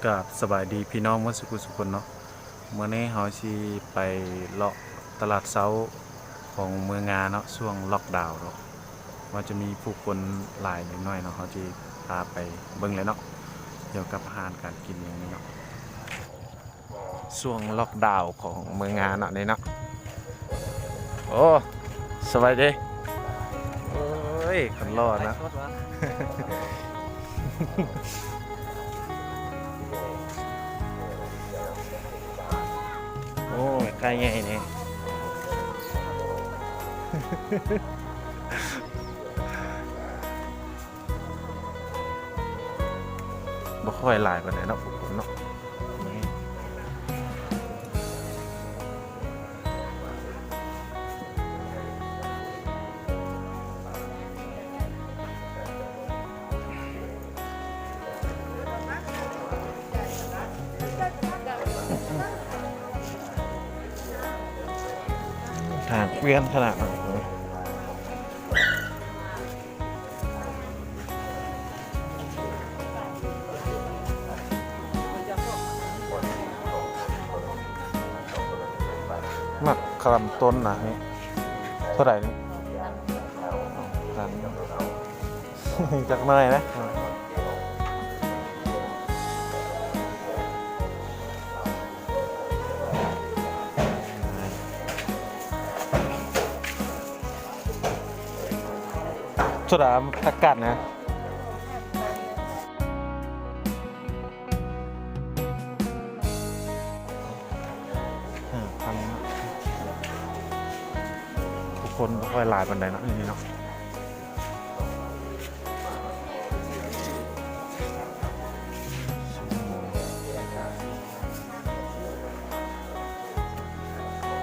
ກາບສະບາຍດີພີ່ນ້ອງໝົດສຸຜູ້ສຸຄົນເນາະ. ມື້ນີ້ເຮົາຊິໄປເລາະຕະຫຼາດເຊົ້າຂອງເມືອງງາເນາະ ຊ່ວງລັອກດາວເນາະ ວ່າຈະມີຜູ້ຄົນຫຼາຍຫຼືໜ້ອຍເນາະ ເຮົາຊິພາໄປເບິ່ງເລີຍເນາະ ກ່ຽວກັບອາຫານການກິນຫຍັງນີ້ເນາະ. ຊ່ວງລັອກດາວຂອງເມືອງງາເນາະນີ້ເນາະ. ໂອ້ ສະບາຍດີ. ໂອ້ຍ ຄົນຫຼໍ່ເນາະ. ໂອ້ຍ ໄກ່ໃຫຍ່ນີ້ ບໍ່ຄ່ອຍຫຼາຍປານໃດເນາະ ຜູ້ຄົນເນາະ. ທາງກວ້າງຂະໜາດນັ້ນ. ໝາກຂາມຕົ້ນນະ ເທົ່າໃດນີ້? ຈັກໜ້ອຍນະ. ໂຊດາ ປະກາດນະ. ຫ້າພັນເນາະ ຜູ້ຄົນບໍ່ຄ່ອຍຫຼາຍປານໃດເນາະ ຢູ່ນີ້ເນາະ.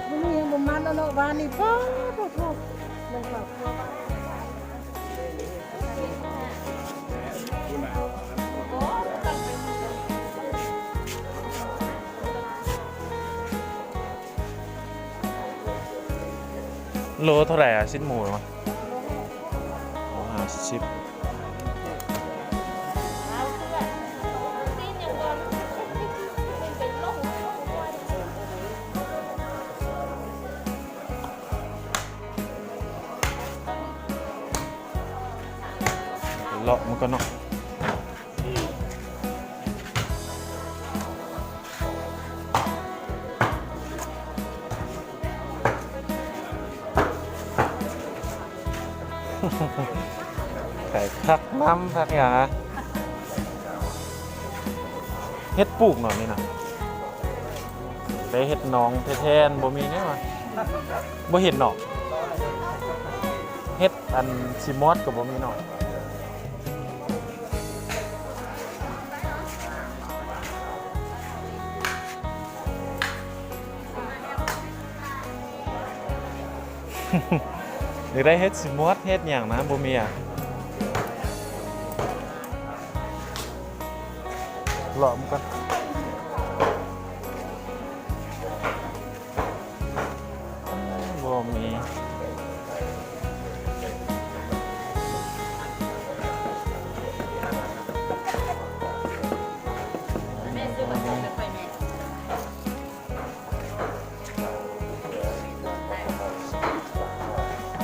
ມື້ນີ້ຍັງບໍ່ມັນເນາະ ວານນີ້ ໂອ້ໂຫ ໂລເທົ່າໃດອະ ຊີ້ນໝູ? ໂລຫ້າສິບ. ເລາະມັນກ່ອນເນາະ. ໄປຜັກນ້ຳຜັກຫຍັງ ເຮັດປູກເນາະນີ້ນະ. ໄດ້ເຮັດໜອງແທ້ໆ ບໍ່ມີແນວ ບໍ່ເຫັນເນາະ. ເຮັດອັນຊິມອດກໍບໍ່ມີເນາະ. ຢາກໄດ້ເຫັດຊິມອດເຫັດຫຍັງນະ ບໍ່ມີອະ. ເລາະມັນກ່ອນ. ບໍ່ມີ.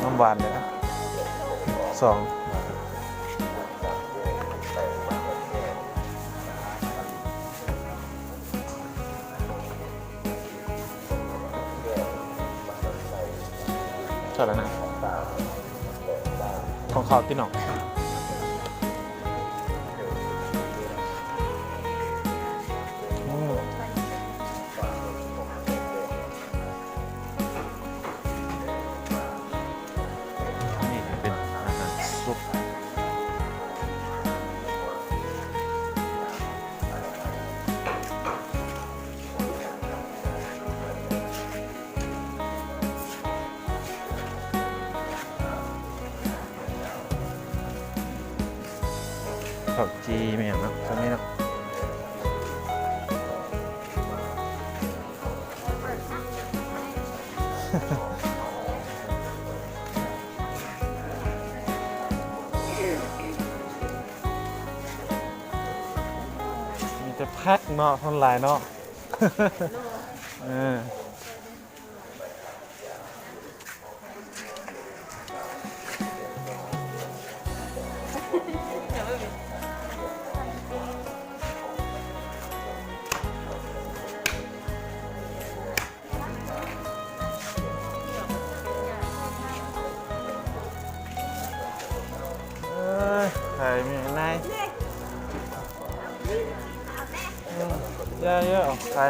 ນ້ຳຫວານເດ້ ສອງ. ເທົ່າໃດນະ? ຂອງເຂົາຕິເນາະ. ອືມ. ນີ້ເປັນອາຫານສຸກ. ເຂົ້າຈີ່ແມ່ນຫຍັງເນາະ ໂຕນີ້ເນາະ. ມີແ ຄັກເນາະ ຄົນຫຼາຍເນາະ ເອີ. ເອີຍ ໄຂ່ແມ່ນາຍ ເອີ ເຢີະໆ ເອົາໄຂ່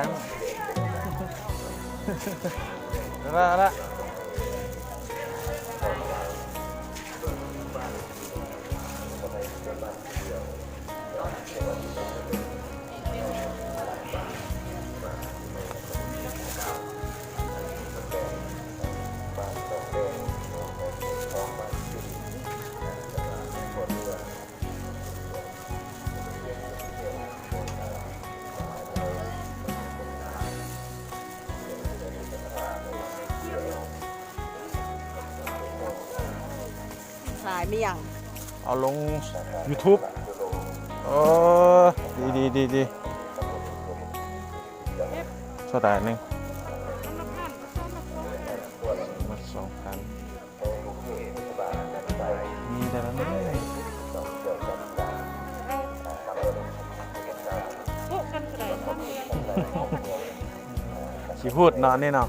ເອົາລະ ເອົາລະ. ຂາຍໝ້ຽງ ເອົາລົງຢູທູບ ເອີ ດີໆໆໆ ເທົ່າໃດນີ້? ມັດສອງພັນ ມີແຕ່ລະໜ້ອຍ ຊິໂພດເນາະ ອັນນີ້ເນາະ.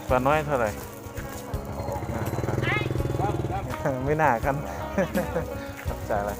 ປານ້ອຍເທົ່າໃດ? ມື້ໜ້າກັນ ຂອບໃຈຫຼາຍ.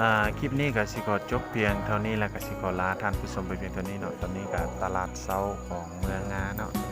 ອ່າ ຄລິບນີ້ກໍຊິຂໍຈົບພຽງເທົ່ານີ້ ແລ້ວກໍຊິຂໍລາທ່ານຜູ້ຊົມໄປພຽງເທົ່ານີ້ເນາະ. ຕອນນີ້ກໍຕະຫຼາດເຊົ້າຂອງເມືອງງາເນາະ, ເອີ